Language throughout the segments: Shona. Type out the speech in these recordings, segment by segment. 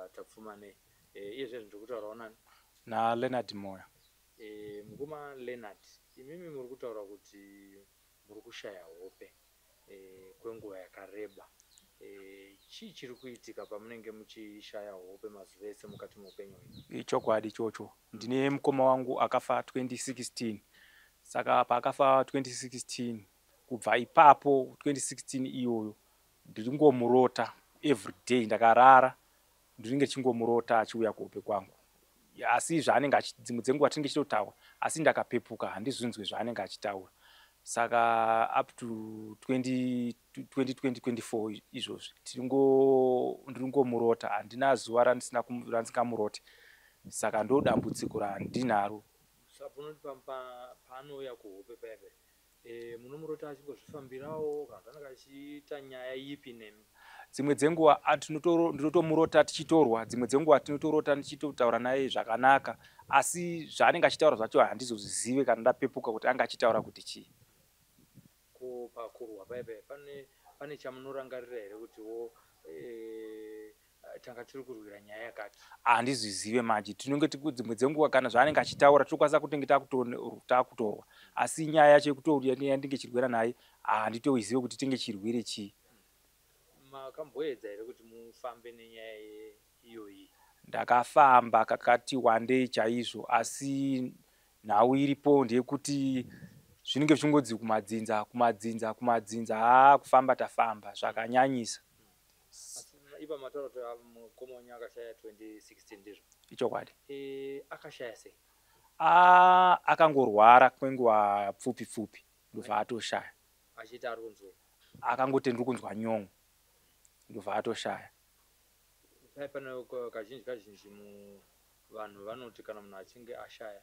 Tapfumanei. Iye zvezvi ndiri kutaurawo nani? NaLeonard Moyo. Mukoma Leonard, imimi muri kutaura kuti muri kushaya hope kwenguva yakareba. Chii chiri kuitika pamunenge muchishaya hope mazuva ese mukati meupenyu hwenyu? Ichokwadi ichocho. Ndine mukoma wangu akafa 2016. Saka paakafa 2016, kubva ipapo 2016 iyoyo, ndiri kungomurota everyday. Ndakarara ndinenge ndichingomurota achiuya kuhope kwangu, asi zvaanenge, dzimwe dzenguva tinenge tichitotaura, asi ndakapepuka handizvinzwi zvaanenge achitaura. Saka up to 2024 izvozvi ndiri ngomurota, handina zuva randisingamurote. Saka ndo dambudziko randinaro. Saka unoti paanouya kuhope paya paya, munomurota achingozvifambirawo kana kuti anenge achiita nyaya ipi nemi? Dzimwe dzenguva ndinotomurota tichitorwa, dzimwe dzenguva tinotorota ndichitotaura naye zvakanaka, asi zvaanenge achitaura zvacho handizozvizive kana ndapepuka kuti anga achitaura kuti chii. Ko pakurwa paya paya, pane chamunorangarira here kutiwo tanga tiri kurwira nyaya yakati? Handizvizive manje. Tinenge dzimwe dzenguva kana zvaanenge achitaura tinokwanisa kutinge takutorwa, asi nyaya yacho yekutondinge chirwera naye handitoizive kuti tinge chirwere chii. Makamboedza here kuti mufambe nenyaya iyoyi? Ndakafamba kakati wandei chaizvo, asi nhau iripo ndeyekuti zvinenge zvichingodzi kumadzinza, kumadzinza, kumadzinza. Haa, kufamba tafamba zvakanyanyisa. Asi ipa mataura kuti mukoma wenyu akashaya 2016, ndizvo? Ichokwadi. Akashaya sei? Akangorwara kwenguva pfupi pfupi, ndobva atoshaya. Achiita ari kunzwei? Akangoti ndiri kunzwa nyongo, ndobva atoshaya. Pai pane kazhinji kazhinji vanhu vanoti kana munhu achinge ashaya,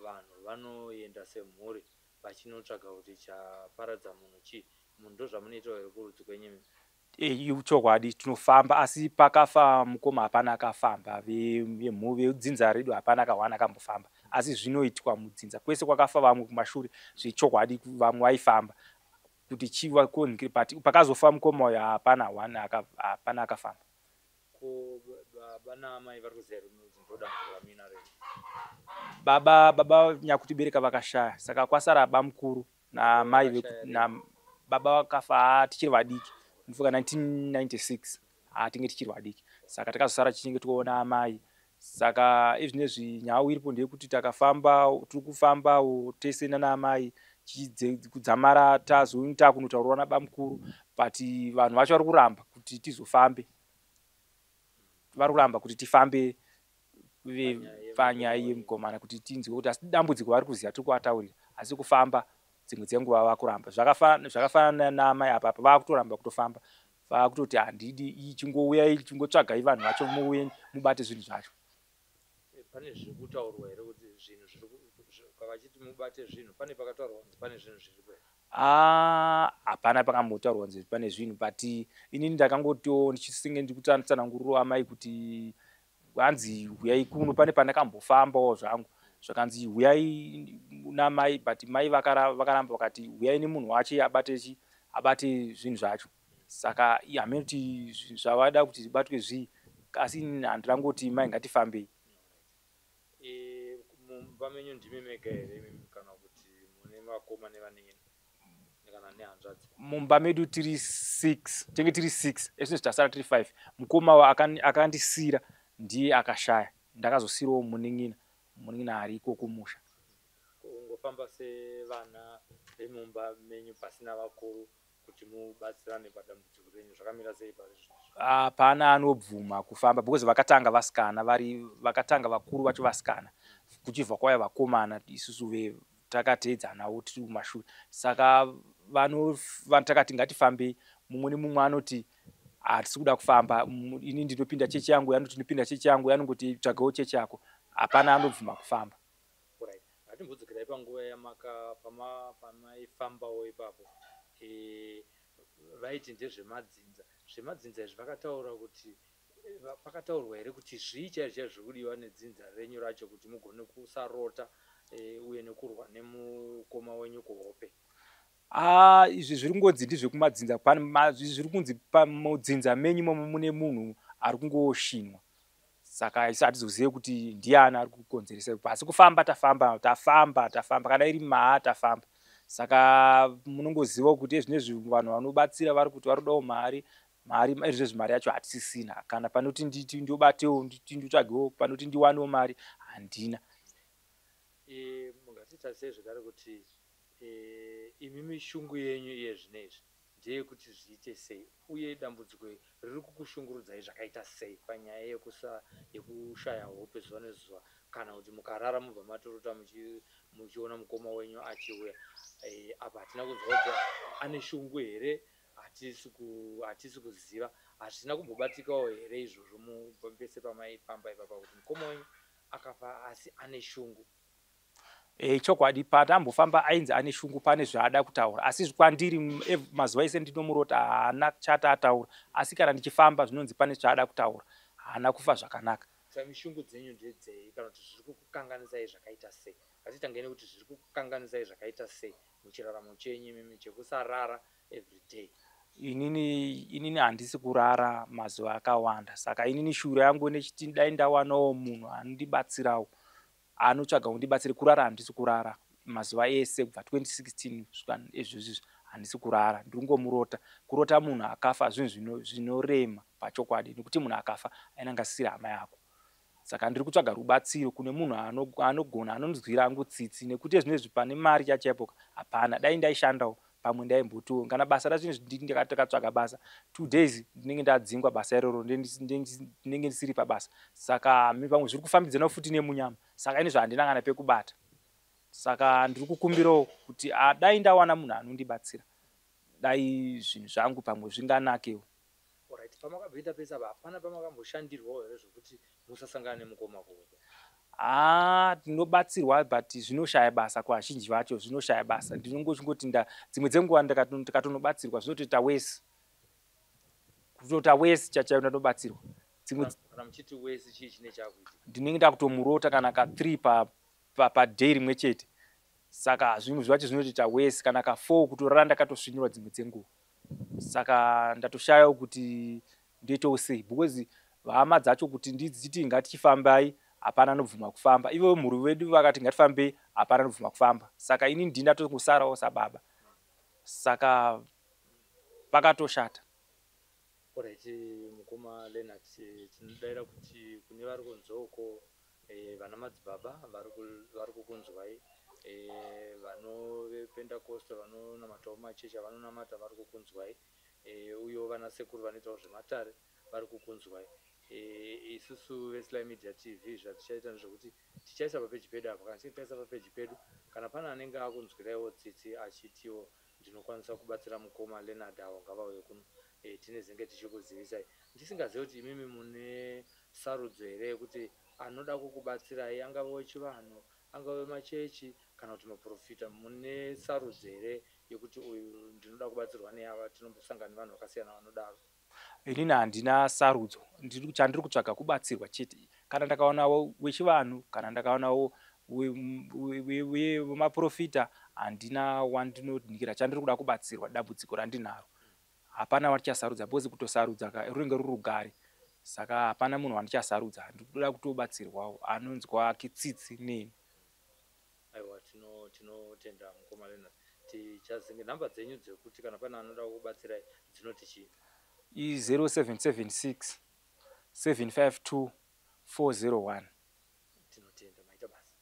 vanhu vanoenda semhuri vachinotsvaga kuti chaparadza munhu chii. Munhu ndo zvamunoitawo here kurudzi kwenyu imi? Chokwadi tinofamba, asi pakafa mukoma hapana akafamba. Vedzinza redu hapana akawana akambofamba, asi zvinoitwa mudzinza kwese kwakafa vamwe kumashure. Zvechokwadi vamwe vaifamba kuti chiva, but pakazofa mukoma uyo hapana one hapana akafamba. Ko baba naamai vari kuziva here kuti ndo dambudziko ramuinaro iri? Baba nyakutibereka vakashaya, saka kwasara bamukuru namai. Vakashaya? Baba vakafa tichiri vadiki, ndofunga 1996, hatinge tichiri vadiki, saka takazosara tichinge toona amai. Saka izvinezvi nhau iripo ndeyekuti takafamba, tiri kufambawo tese nana amai kudzamara takunotaurwa nabamukuru, but vanhu vacho vari kuramba kuti tizofambe, vari kuramba kuti tifambe panyaya yemukomana kuti tinzwe kuti, asi dambudziko vari kuziva, tiri kuvataurira, asi kufamba dzimwe dzenguva vakuramba. Zvakafanana naamai apa apa, vakutoramba kutofamba, vakutoti handidi, chingouyai, chingotsvagai vanhu vacho muuye mubate zvinhu zvacho. Pane zviri kutaurwa here kuti zvinhu zviri vachiti mubate zvinhu, pane pakataurwa kunzi pane zvinhu zviripo here? Hapana pakambotaurwa kunzi pane zvinhu, but inini ndakangotiwo ndichisinge ndikutsananguriro amai kuti hanzi huyai kuno. Pane pandakambofambawo zvangu, zvakanzi huyai namai, but mai vakaramba, vakati huyai nemunhu wacho abate chi abate zvinhu zvacho. Saka hamene kuti zvavada kuti zvibatwe zvii, asi inini handirangoti mai ngatifambei. Mumba menyu ndimi mega here imimi, kana kuti mune vakoma nevanin'ina kana nehanzvadzi? Mumba medu tiri six, tinge tiri six, ezvinezvi tasara tiri five. Mukoma akandisira ndiye akashaya, ndakazosirawo munin'ina, munin'ina ari ikoko musha. Kungofamba sevana vemumba menyu pasina vakuru kuti mubatsirane padambudziko renyu, zvakamira sei pari zvino? Hapana anobvuma kufamba because vakatanga vasikana, vari vakatanga vakuru vacho vasikana, kuchibva kwauya vakomana, isusu takateedzanawo tiri kumashure. Saka takati ngatifambei, mumwe nemumwe anoti hatisi kuda kufamba, ini ndinopinda chechi yangu, anoti ndinopinda chechi yangu, anongoti tsvagawo chechi yako. Hapana anobvuma kufamba. Right, ngatimbodzokerai panguva yamaka pamaifambawo ipapo. Vaiti ndezvemadzinza, zvemadzinza izvi vakataura kuti pakataurwa here kuti zvii chaizvo chaizvo zviri kudiwa nedzinza renyu racho kuti mugone kusarota uye nekurwa nemukoma wenyu kuhope? Ah, izvi zviri kungonzi ndezvekumadzinza. Zviri kunzi mudzinza menyu imomo mune munhu. Ari kungoshinwa, saka isu hatizozive kuti ndiani ari kukonzeresa. Asi kufamba tafamba, tafamba, tafamba, kana iri maa tafamba. Saka munongozivawo kuti ezvinezvi vanhu vanobatsira vari kuti vari kudawo mari, mari ezvinezvi mari yacho hatisisina. Kana panoti nditi ndobatewo, nditi nditsvagewo, panoti ndiwanewo mari handina. Mungatitarisei zvekare kuti imimi shungu yenyu iye zvinezvi ndeyekuti zviite sei, uye dambudziko riri kukushungurudzai zvakaita sei panyaya yekushaya hope zuva nezuva, kana kuti mukarara mubva matorota muchiona mukoma wenyu achiuya? Apa hatina kunzwa kuti ane shungu here, hatisi kuziva, hazvina kumbobatikawo here izvozvo pese pamaifamba ipapa kuti mukoma wenyu akafa asi ane shungu? Chokwadi patambofamba ainzi ane shungu, pane zvaada kutaura, asi kwandiri mazuva ese ndinomurota haana chati ataura. Asi kana ndichifamba zvinonzi pane zvaada kutaura, haana kufa zvakanaka. Saka mishungu dzenyu ndedzei, kana kuti zviri kukukanganisai zvakaita sei? Ngatitangei nekuti zviri kukukanganisai zvakaita sei muchiraramo chenyu imimi chekusarara everyday? Inini handisi kurara mazuva akawanda, saka inini shuro yangu nechiti dai ndawanawo munhu anondibatsirawo, anotsvaga kundibatsire. Kurara handisi kurara mazuva ese kubva 2016 kusvika izvozvizvi, handisi kurara, ndiri kungomurota. Kurota munhu akafa zvinhu zvinorema pachokwadi, nekuti munhu akafa ainanga asisiri hama yako. Saka ndiri kutsvaga rubatsiro kune munhu anogona, anonzwira angu tsitsi, nekuti zvinezvi pane mari chachaipoka hapana. Dai ndaishandawo pamwe ndaimbotiwo kana basa razvinezvi, ndakatsvaga basa 2 days ndinenge ndadzingwa basa iroro, ndinenge ndisiri pabasa. Saka pamwe zviri kufambidzana futi nemunyama, saka ini zvahandina kana pekubata. Saka ndiri kukumbirawo kuti dai ndawana munhu anondibatsira, dai zvinhu zvangu pamwe zvinganakewo. Alright, pamakabvita pese apa hapana pamakamboshandirwawo here zvokuti musasangana nemukoma kuhope? Haa, tinobatsirwa, but zvinoshaya basa. Kuvazhinji vacho zvinoshaya basa. Ndinongochingoti dzimwe dzenguva ndikatonobatsirwa zvinotoita wese, kutoita wese chachaiyo ndanobatsirwa dzimwe. Kana muchiti wese, chii chine chakuitika? Ndinenge ndakutomurota kana ka3 paday rimwe chete, saka zvimwe zvacho zvinotoita wese, kana ka4, kutorara ndakatosvinyirwa dzimwe dzenguva. Saka ndatoshayawo kuti ndoitawo sei, because hama dzacho kuti ndidziti ngatichifambai, hapana anobvuma kufamba. Ivo mhuri vedu vakati ngatifambei, hapana anobvuma kufamba. Saka ini ndini ndatongosarawo sababa, saka pakatoshata. Alright, mukoma Leonard, tinodayira kuti kune vari kunzoko, vana madzibaba vari kukunzwai, vano vePentecost vanonamatawo machechi avanonamata vari kukunzwai, uyewo vana sekuru vanoitawo zvematare vari kukunzwai. Isusu veSly Media TV zvatichaita ndezvekuti tichaisa papeji pedu apa. Kana tichinge taisa papeji pedu, kana pane anenge akunzwiraiwo tsitsi achitiwo ndinokwanisa kubatsira mukoma Leonard avo, ngavauye kuno. Tinezenge tichikuzivisai. Ndisingazivi kuti imimi mune sarudzo here yekuti anoda kukubatsirai, angave wechivanhu, angave wemachechi kana kuti maprofita, mune sarudzo here yekuti uyu ndinoda kubatsirwa neava? Tinombosangana nevanhu vakasiyana vanodaro. Inini handina sarudzo. Chandiri kutsvaga kubatsirwa chete. Kana ndakaonawo wechivanhu, kana ndakaonawo wemaprofita, handina wandinonikira. Chandiri kuda kubatsirwa, dambudziko randinaro, hapana wandichasarudza, because kutosarudza runenge ruri rugare. Saka hapana munhu wandichasarudza, ndikuda kutobatsirwawo anonzwa kitsitsi neni. Aiwa, tinotenda mukoma Leonard. Tichazenge nhamba dzenyu dzekuti kana pane anoda kukubatsirai dzinoti chii? I0776 752 401. Tinotenda, maita basa.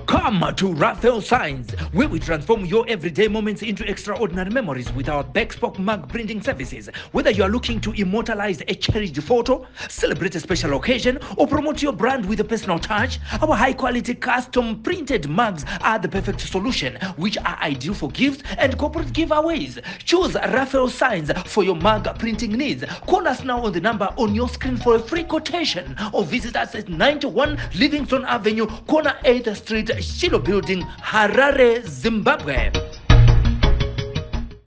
Come to Raphael Signs, where we transform your everyday moments into extraordinary memories with our bespoke mug printing services. Whether you are looking to immortalize a cherished photo, celebrate a special occasion, or promote your brand with a personal touch, our high quality custom printed mugs are the perfect solution, which are ideal for gifts and corporate giveaways. Choose Raphael Signs for your mug printing needs. Call us now on the number on your screen for a free quotation or visit us at 91 Livingston Avenue, corner 8th Street, Shiloh Building, Harare, Zimbabwe.